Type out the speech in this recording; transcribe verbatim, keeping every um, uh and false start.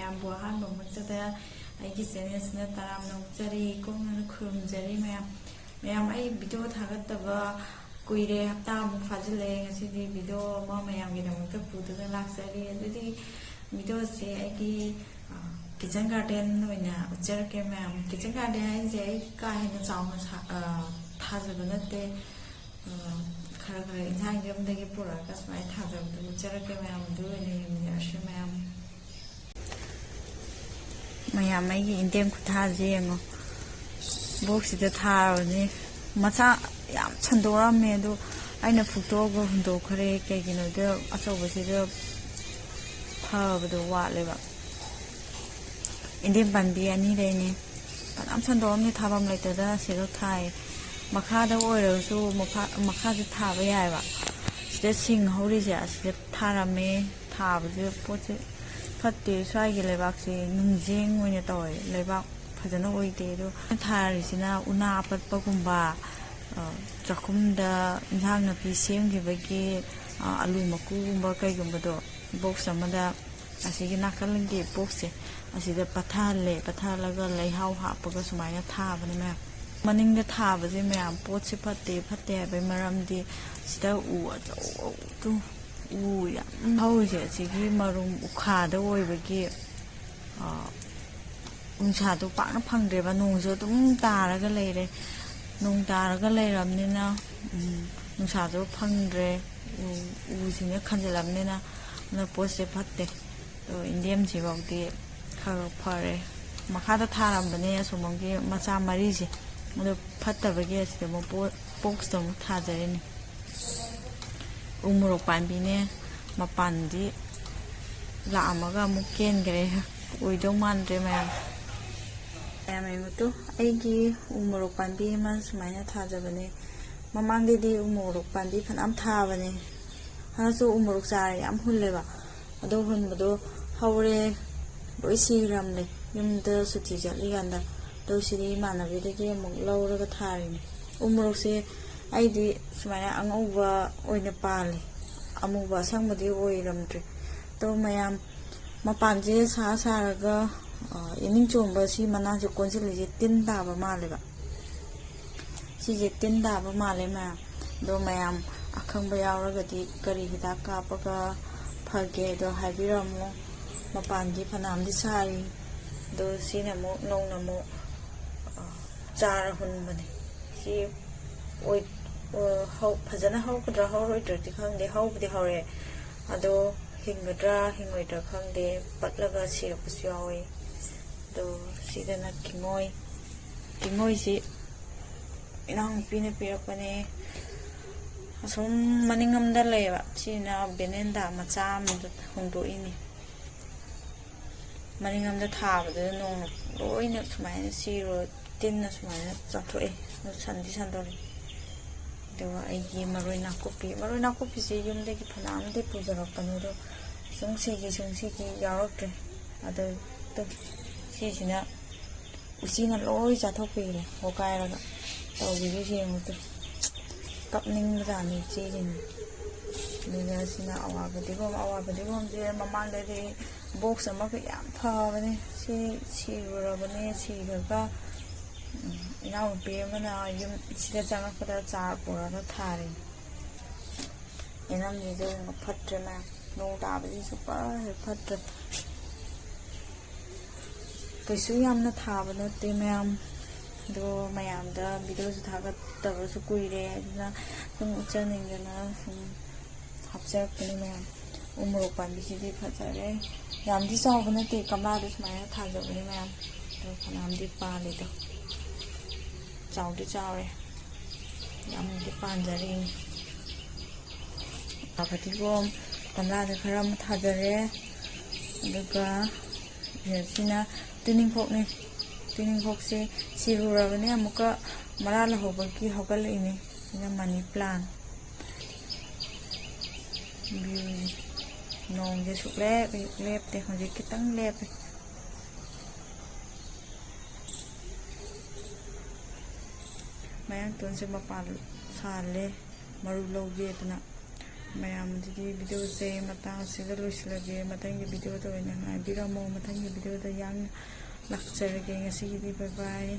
ꯃꯌꯥꯝꯕꯨ ꯑꯍꯥꯟꯕꯃꯛꯇꯗ ꯑꯩꯒꯤ ꯆꯦꯅꯦꯜꯁꯤꯅ ꯇꯔꯥꯝꯅ ꯑꯣꯛꯆꯔꯤ, ꯀꯣꯛꯅꯅ ꯈꯨꯔꯨꯝꯖꯔꯤ꯫ ꯃꯌꯥꯝ ꯃꯌꯥꯝ ꯑꯩ ꯚꯤꯗꯤꯑꯣ ꯊꯥꯒꯠꯇꯕ ꯀꯨꯏꯔꯦ, ꯍꯞꯇꯥꯃꯨꯛ ꯐꯥꯖꯤꯜꯂꯛꯑꯦ꯫ ꯉꯁꯤꯗꯤ ꯚꯤꯗꯤꯑꯣ ꯑꯃ ꯃꯌꯥꯝꯒꯤꯗꯃꯛꯇ ꯄꯨꯗꯨꯅ ꯂꯥꯛꯆꯔꯤ꯫ ꯑꯗꯨꯗꯤ ꯚꯤꯗꯤꯑꯣꯁꯦ ꯑꯩꯒꯤ ꯀꯤꯆꯟ ꯒꯥꯔꯗꯦꯟ ꯑꯣꯏꯅ ꯎꯠꯆꯔꯛꯀꯦ ꯃꯌꯥꯝ꯫ ꯀꯤꯆꯟ ꯒꯥꯔꯗꯦꯟ ꯍꯥꯏꯁꯦ ꯑꯩ ꯀꯥ ꯍꯦꯟꯅ ꯆꯥꯎꯅ ꯁꯥ- ꯑ, ꯊꯥꯖꯕ ꯅꯠꯇꯦ꯫ ꯑ, ꯈꯔ ꯈꯔ ꯏꯟꯁꯥꯡ ꯌꯨꯝꯗꯒꯤ ꯄꯨꯔꯛꯑꯒ ꯁꯨꯃꯥꯏꯅ ꯊꯥꯖꯕꯗꯨ ꯎꯠꯆꯔꯛꯀꯦ ꯃꯌꯥꯝ꯫ ꯑꯗꯨ ꯑꯣꯏꯅ ꯌꯦꯡꯃꯤꯟꯅꯔꯁꯤ ꯃꯌꯥꯝ꯫ ꯃꯌꯥꯝ ꯑꯩꯒꯤ ꯏꯟꯗꯦꯝ ꯈꯨꯊꯥꯁꯦ ꯌꯦꯡꯉꯣ꯫ ꯕꯣꯛꯁꯁꯤꯗ ꯊꯥꯔꯕꯅꯤ꯫ ꯃꯆꯥ ꯌꯥꯝ ꯁꯟꯗꯣꯔꯛꯑꯝꯃꯦ, ꯑꯗꯨ ꯑꯩꯅ ꯐꯨꯛꯇꯣꯛꯑꯒ ꯍꯨꯟꯗꯣꯛꯈ꯭ꯔꯦ꯫ ꯀꯩꯒꯤꯅꯣꯗ ꯑꯆꯧꯕꯁꯤꯗ ꯐꯕꯗꯣ ꯋꯥꯠꯂꯦꯕ꯫ ꯏꯟꯗꯦꯝ ꯄꯥꯝꯕꯤ ꯑꯅꯤ ꯂꯩꯅꯤ꯫ ꯐꯅꯌꯥꯝ ꯁꯟꯗꯣꯛꯑꯝꯅꯤ, ꯊꯥꯐꯝ ꯂꯩꯇꯗꯅ ꯁꯤꯗ ꯊꯥꯏ꯫ ꯃꯈꯥꯗ ꯑꯣꯏꯔꯒꯁꯨ ꯃꯈꯥ-, ꯃꯈꯥꯁꯦ ꯊꯥꯕ ꯌꯥꯏꯑꯕ꯫ ꯁꯤꯗ ꯁꯤꯡ ꯍꯧꯔꯤꯁꯦ ꯑꯁꯤꯗ ꯊꯥꯔꯝꯃꯦ꯫ ꯊꯥꯕꯁꯦ ꯄꯣꯠꯁꯦ ꯐꯠꯇꯦ꯫ ꯁ꯭ꯋꯥꯏꯒꯤ ꯂꯩꯕꯥꯛꯁꯦ ꯅꯨꯡꯖꯦꯡ ꯑꯣꯏꯅ ꯇꯧꯋꯦ, ꯂꯩꯕꯥꯛ ꯐꯖꯅ ꯑꯣꯏꯗꯦ꯫ ꯑꯗꯣ ꯊꯥꯔꯤꯁꯤꯅ ꯎꯅꯥ ꯑꯄꯠꯄꯒꯨꯝꯕ, ꯑ, ꯆꯥꯛꯈꯨꯝꯗ ꯏꯟꯁꯥꯡ ꯅꯥꯄꯤ ꯁꯦꯝꯈꯤꯕꯒꯤ, ꯑ, ꯑꯂꯨ ꯃꯀꯨꯒꯨꯝꯕ ꯀꯩꯒꯨꯝꯕꯗꯣ ꯕꯣꯛꯁ ꯑꯃꯗ ꯑꯁꯤꯒꯤ ꯅꯥꯀꯜꯒꯤ ꯕꯣꯛꯁꯁꯦ ꯑꯁꯤꯗ ꯄꯠꯊꯍꯜꯂꯦ꯫ ꯄꯠꯊꯍꯜꯂꯒ ꯂꯩꯍꯥꯎ ꯍꯥꯞꯄꯒ ꯁꯨꯃꯥꯏꯅ ꯊꯥꯕꯅꯦ ꯃꯌꯥꯝ꯫ ꯃꯅꯤꯡꯗ ꯊꯥꯕꯁꯦ ꯃꯌꯥꯝ ꯄꯣꯠꯁꯦ ꯐꯠꯇꯦ, ꯐꯠꯇꯦ ꯍꯥꯏꯕꯒꯤ ꯃꯔꯝꯗꯤ ꯁꯤꯗ ꯎ ꯑꯆꯧ-, ꯎ ꯌꯥꯝ ꯍꯧꯔꯤꯁꯦ ꯑꯁꯤꯒꯤ ꯃꯔꯨꯝ ꯎꯈꯥꯗ ꯑꯣꯏꯕꯒꯤ, ꯑ, ꯅꯨꯡꯁꯥꯗꯣ ꯄꯥꯛꯅ ꯐꯪꯗ꯭ꯔꯦꯕ꯫ ꯅꯣꯡꯁꯨ ꯑꯗꯨꯝ ꯇꯥꯔꯒ ꯂꯩꯔꯦ꯫ ꯅꯣꯡ ꯇꯥꯔꯒ ꯂꯩꯔꯕꯅꯤꯅ, ꯎꯝ, ꯅꯨꯡꯁꯥꯁꯨ ꯐꯪꯗ꯭ꯔꯦ꯫ ꯎ-, ꯎꯁꯤꯡꯅ ꯈꯟꯖꯤꯜꯂꯕꯅꯤꯅ ꯑꯗꯨꯅ ꯄꯣꯠꯁꯦ ꯐꯠꯇꯦ꯫ ꯑꯗꯣ ꯏꯟꯗꯦꯝꯁꯤꯐꯥꯎꯗꯤ ꯈꯔ ꯈꯔ ꯐꯔꯦ꯫ ꯃꯈꯥꯗ ꯊꯥꯔꯝꯕꯅꯦ ꯑꯁꯣꯝꯂꯣꯝꯒꯤ ꯃꯆꯥ ꯃꯔꯤꯁꯦ, ꯑꯗꯣ ꯐꯠꯇꯕꯒꯤ ꯑꯁꯤꯗ ꯑꯃꯨꯛ ꯄꯣ-, ꯕꯣꯛꯁꯇ ꯑꯃꯨꯛ ꯊꯥꯖꯔꯤꯅꯤ꯫ ꯎ ꯃꯣꯔꯣꯛ ꯄꯥꯝꯕꯤꯅꯦ, ꯃꯄꯥꯟꯗꯤ ꯂꯥꯛꯑꯝꯃꯒ ꯑꯃꯨꯛ ꯀꯦꯟꯈ꯭ꯔꯦ꯫ ꯑꯣꯏꯗꯧ ꯃꯥꯟꯗ꯭ꯔꯦ ꯃꯌꯥꯝ꯫ ꯃꯌꯥꯝ ꯌꯦꯡꯉꯨ ꯇꯨ, ꯑꯩꯒꯤ ꯎ ꯃꯣꯔꯣꯛ ꯄꯥꯝꯕꯤ ꯑꯃ ꯁꯨꯃꯥꯏꯅ ꯊꯥꯖꯕꯅꯦ꯫ ꯃꯃꯥꯡꯗꯗꯤ ꯎ ꯃꯣꯔꯣꯛ ꯄꯥꯝꯕꯤ ꯐꯅꯌꯥꯝ ꯊꯥꯕꯅꯦ꯫ ꯍꯟꯗꯛꯁꯨ ꯎ ꯃꯣꯔꯣꯛ ꯆꯥꯔ ꯌꯥꯝ ꯍꯨꯜꯂꯦꯕ꯫ ꯑꯗꯣ ꯍꯨꯟꯕꯗꯣ ꯍꯧꯔꯦ, ꯂꯣꯏ ꯁꯤꯈ꯭ꯔꯕꯅꯦ ꯌꯨꯝꯗ ꯁꯨꯇꯤ ꯆꯠꯂꯤꯀꯥꯟꯗ꯫ ꯑꯗꯣ ꯁꯤꯗꯤ ꯏꯃꯥꯟꯅꯕꯤꯗꯒꯤ ꯑꯃꯨꯛ ꯂꯧꯔꯒ ꯊꯥꯔꯤꯅꯦ꯫ ꯎ ꯃꯣꯔꯣꯛꯁꯦ ꯑꯩꯗꯤ ꯁꯨꯃꯥꯏꯅ ꯑꯉꯧꯕ ꯑꯣꯏꯅ ꯄꯥꯜꯂꯤ, ꯑꯃꯨꯕ ꯑꯁꯪꯕꯗꯤ ꯑꯣꯏꯔꯝꯗ꯭ꯔꯦ꯫ ꯑꯗꯣ ꯃꯌꯥꯝ ꯃꯄꯥꯟꯁꯦ ꯁꯥ ꯁꯥꯔꯒ, ꯑ, ꯏꯅꯤꯡ ꯆꯣꯡꯕ ꯁꯤ ꯃꯅꯥꯁꯦ ꯀꯣꯟꯁꯤꯜꯂꯤꯁꯦ ꯇꯤꯟ ꯇꯥꯕ ꯃꯥꯜꯂꯦꯕ꯫ ꯁꯤꯁꯦ ꯇꯤꯟ ꯇꯥꯕ ꯃꯥꯜꯂꯦ ꯃꯌꯥꯝ꯫ ꯑꯗꯣ ꯃꯌꯥꯝ ꯑꯈꯪꯕ ꯌꯥꯎꯔꯒꯗꯤ ꯀꯔꯤ ꯍꯤꯗꯥꯛ ꯀꯥꯞꯄꯒ ꯐꯒꯦ ꯑꯗꯣ ꯍꯥꯏꯕꯤꯔꯝꯃꯣ꯫ ꯃꯄꯥꯟꯗꯤ ꯐꯅꯌꯥꯝꯗꯤ ꯁꯥꯔꯤ꯫ ꯑꯗꯣ ꯁꯤꯅ ꯑꯃꯨꯛ ꯅꯧꯅ ꯑꯃꯨꯛ, ꯑ, ꯆꯥꯔ ꯍꯨꯟꯕꯅꯦ꯫ ꯁꯤ ꯑꯣꯏ-, ꯑ, ꯍꯧ-, ꯐꯖꯅ ꯍꯧꯒꯗ꯭ꯔꯥ ꯍꯧꯔꯣꯏꯗ꯭ꯔꯗꯤ ꯈꯪꯗꯦ꯫ ꯍꯧꯕꯗꯤ ꯍꯧꯔꯦ꯫ ꯑꯗꯣ ꯍꯤꯡꯒꯗ꯭ꯔꯥ ꯍꯤꯡꯉꯣꯏꯗ꯭ꯔꯥ ꯈꯪꯗꯦ꯫ ꯄꯠꯂꯒ ꯁꯤꯔꯛꯄꯁꯨ ꯌꯥꯎꯋꯦ꯫ ꯑꯗꯣ ꯁꯤꯗꯅ ꯀꯤꯉꯣꯏ꯫ ꯀꯤꯉꯣꯏꯁꯤ ꯏꯅꯥꯎꯅꯨꯄꯤꯅ ꯄꯤꯔꯛꯄꯅꯦ꯫ ꯑꯁꯣꯝ ꯃꯅꯤꯡꯂꯣꯝꯗ ꯂꯩꯌꯦꯕ꯫ ꯁꯤꯅ ꯕꯦꯅꯦꯟꯗꯥ ꯃꯆꯥ ꯑꯃꯗ ꯍꯣꯡꯗꯣꯛꯏꯅꯦ꯫ ꯃꯅꯤꯡꯂꯣꯝꯗ ꯊꯥꯕꯗꯨꯗ ꯅꯣꯡꯅ ꯂꯣꯏꯅ ꯁꯨꯃꯥꯏꯅ ꯁꯤꯔꯣ, ꯇꯤꯟꯅ ꯁꯨꯃꯥꯏꯅ ꯆꯥꯊꯣꯛꯑꯦ꯫ ꯑꯗꯨ ꯁꯟꯗꯤ ꯁꯟꯗꯣꯔꯛꯑꯦ꯫ ꯑꯗꯨꯒ ꯑꯩꯒꯤ ꯃꯔꯣꯏ ꯅꯥꯀꯨꯞꯄꯤ, ꯃꯔꯣꯏ ꯅꯥꯀꯨꯞꯄꯤꯁꯦ ꯌꯨꯝꯗꯒꯤ ꯐꯅꯌꯥꯝꯗꯤ ꯄꯨꯖꯔꯛꯄꯅꯦ, ꯑꯗꯣ ꯁꯨꯝ ꯁꯤꯈꯤ, ꯁꯨꯝ ꯁꯤꯈꯤ ꯌꯥꯎꯔꯛꯇ꯭ꯔꯦ꯫ ꯑꯗꯨ ꯇꯨ, ꯁꯤꯁꯤꯅ ꯎꯆꯤꯅ ꯂꯣꯏ ꯆꯥꯊꯣꯛꯄꯤꯈ꯭ꯔꯦ, ꯍꯣꯀꯥꯏꯔꯒ꯫ ꯇꯧꯕꯤꯔꯤꯁꯦ ꯌꯦꯡꯉꯨ ꯇꯨ꯫ ꯀꯞꯅꯤꯡꯕꯖꯥꯠꯅꯤ ꯏꯆꯦꯁꯤꯡ꯫ ꯑꯗꯨꯒ ꯁꯤꯅ ꯑꯋꯥ ꯐꯗꯤꯒꯣꯝ꯫ ꯑꯋꯥ ꯐꯗꯤꯒꯣꯝꯁꯦ ꯃꯃꯥꯡꯗꯗꯤ ꯕꯣꯛꯁ ꯑꯃꯈꯛ ꯌꯥꯝ ꯐꯕꯅꯦ꯫ ꯁꯤ ꯁꯤꯔꯨꯔꯕꯅꯦ꯫ ꯁꯤꯈ꯭ꯔꯒ, ꯎꯝ, ꯏꯅꯥꯎꯅꯨꯄꯤ ꯑꯃꯅ ꯌꯨꯝ ꯁꯤꯗ ꯆꯪꯉꯛꯄꯗ ꯆꯥꯔ ꯄꯨꯔꯒ ꯊꯥꯔꯤꯅꯤ꯫ ꯌꯦꯅꯝꯁꯤꯁꯨ ꯐꯠꯇ꯭ꯔꯦ ꯃꯌꯥꯝ꯫ ꯅꯣꯡ ꯇꯥꯕꯁꯤ ꯁꯨꯡꯐ ꯍꯦꯛ ꯐꯠꯇ꯭ꯔꯦ꯫ ꯀꯩꯁꯨ ꯌꯥꯝꯅ ꯊꯥꯕ ꯅꯠꯇꯦ ꯃꯌꯥꯝ꯫ ꯑꯗꯣ ꯃꯌꯥꯝꯗ ꯚꯤꯗꯤꯑꯣꯁꯨ ꯊꯥꯒꯠꯇꯕꯁꯨ ꯀꯨꯏꯔꯦ, ꯑꯗꯨꯅ ꯁꯨꯝ ꯎꯠꯆꯅꯤꯡꯗꯅ ꯁꯨꯝ ꯍꯥꯞꯆꯔꯛꯄꯅꯦ ꯃꯌꯥꯝ꯫ ꯎ ꯃꯣꯔꯣꯛ ꯄꯥꯝꯕꯤꯁꯤꯗꯤ ꯐꯖꯔꯦ꯫ ꯌꯥꯝꯗꯤ ꯆꯥꯎꯕ ꯅꯠꯇꯦ, ꯒꯝꯂꯥꯗ ꯁꯨꯃꯥꯏꯅ ꯊꯥꯖꯕꯅꯦ ꯃꯌꯥꯝ꯫ ꯑꯗꯣ ꯐꯅꯌꯥꯝꯗꯤ ꯄꯥꯜꯂꯤꯗꯣ꯫ ꯆꯥꯎꯗꯤ ꯆꯥꯎꯔꯦ꯫ ꯌꯥꯝꯅꯗꯤ ꯄꯥꯟꯖꯔꯤꯅꯤ꯫ ꯐꯗꯤꯒꯣꯝ ꯒꯝꯂꯥꯗ ꯈꯔ ꯑꯃ ꯊꯥꯖꯔꯦ꯫ ꯑꯗꯨꯒ ꯁꯤꯅ ꯇꯨꯅꯤꯡꯈꯣꯛꯅꯤ꯫ ꯇꯨꯅꯤꯡꯈꯣꯛꯁꯦ ꯁꯤꯔꯨꯔꯕꯅꯦ, ꯑꯃꯨꯛꯀ ꯃꯔꯥ ꯂꯧꯍꯧꯕꯒꯤ ꯍꯧꯒꯠꯂꯛꯏꯅꯤ꯫ ꯁꯤꯅ ꯃꯅꯤ ꯄ꯭ꯂꯥꯟ꯫ ꯚ꯭ꯌꯨꯁꯦ꯫ ꯅꯣꯡꯁꯦ ꯁꯨꯛꯂꯦꯞ ꯍꯦꯛ ꯂꯦꯞꯇꯦ꯫ ꯍꯧꯖꯤꯛ ꯈꯤꯇꯪ ꯂꯦꯞꯄꯦ꯫ ꯃꯌꯥꯡꯇꯣꯟꯁꯦ ꯃꯄꯥꯟ ꯁꯥꯜꯂꯦ꯫ ꯃꯔꯨ ꯂꯧꯒꯦꯗꯅ ꯃꯌꯥꯝ, ꯑꯗꯨꯗꯤ ꯚꯤꯗꯤꯑꯣꯁꯦ ꯃꯇꯥꯡ ꯑꯁꯤꯗ ꯂꯣꯏꯁꯤꯜꯂꯒꯦ꯫ ꯃꯊꯪꯒꯤ ꯚꯤꯗꯤꯑꯣꯗ ꯑꯣꯏꯅ ꯉꯥꯏꯕꯤꯔꯝꯃꯣ꯫ ꯃꯊꯪꯒꯤ ꯚꯤꯗꯤꯑꯣꯗ ꯌꯥꯝ ꯂꯥꯛꯆꯔꯒꯦ꯫ ꯉꯁꯤꯒꯤꯗꯤ bye bye꯫